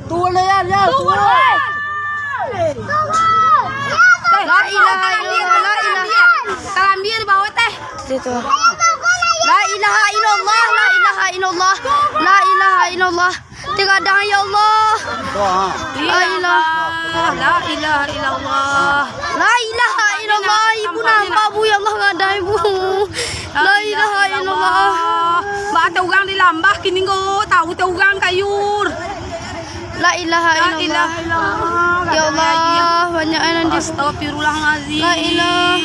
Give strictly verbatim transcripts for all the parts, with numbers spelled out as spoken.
Turun, Yan, Yan, turun. La ilaha illallah, la ilaha. Kalambia di bawah teh. Situ. La ilaha illallah, la ilaha illallah, la ilaha illallah. Tengah dah, ya Allah. La ilaha, la ilaha illallah. La ilaha illallah, ibu nampak, Bu, ya Allah, gadai, Bu. La ilaha illallah. Ba, teh urang di lambah kini ko, tahu teh urang kayur. La ilaha illallah. Ya Allah, banyak nan di. Astagfirullahalazim. La ilaha.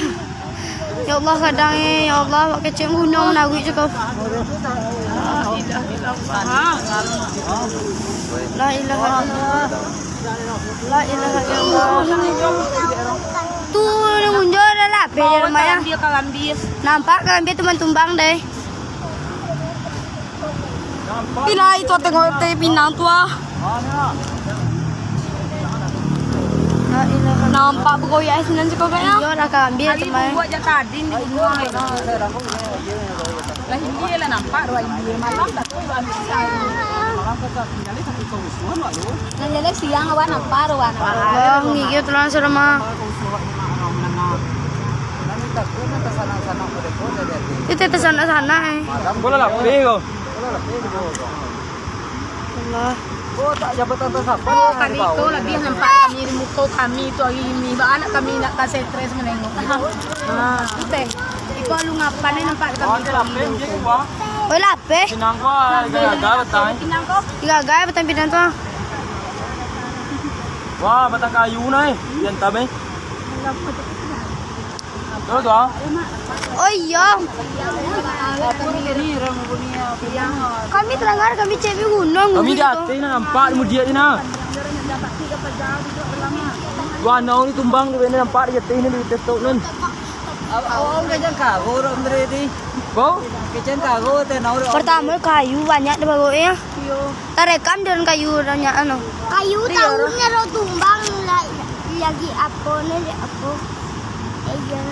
Ya Allah, kadang, eh, ya Allah, wak kecek gunung naguik cako. La ilaha illallah. La ilaha illallah. Tu, nan munjua dah lapeh di rumah, ya. Kalambia, kalambia. Nampak kalambia tumbang-tumbang, deh. Pi lai tu, tengok teh pinang tu, ah. La ilaha. Nampak bagoyak sinan cako, Kak, ya? Iyo lah, kalambia tu, Mai. Buat jak tadi ni. Lah, ini lah nampak, dua ini malam dah tu, ambil siang. Nan jaleh siang, awan nampak, awan nampak. Wah, ngigil tu lah, sudah, Mak. Itu tersanak-sanak, eh. Bola lapeh ko. Allah. Oh, tak jabatan tu siapa? Oh, kami tu lebih nampak kami di muka kami tu hari ini. Ba anak kami nak ka stres menengok. Ha, tu teh. Iko alun ngapa ni nampak kami tu. Oi, lapeh. Pinang ko, gagal batang. Pinang ko. Gagal batang pinang tu. Wah, batang kayu nah, eh. Diantam, eh. Tahu tu, ah? Oh iyo. Kami talangar, kami cek di gunung. Kami di ateh nah, nampak di mudiak tu nah. Wah, nau ni tumbang tu, nampak di ateh ni, di ateh tu nun. Awak kecek kago urang tadi. Bau? Kecek kago teh nau. Pertama kayu banyak di bawah, ya. Iyo. Tarekam dengan kayu banyak anu. Kayu tahunnyo ro tumbang la-, lagi apo ni, apo? Eh, iyo.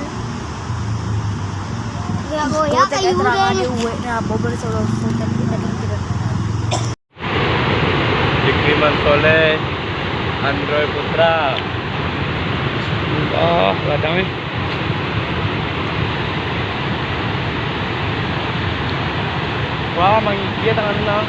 Goyak-goyak kayu deh. Uwek ni apo boleh solo. Fikriman Soleh, Androy Putra. Allah, gadang, eh. Wah, mangikia tangan nah.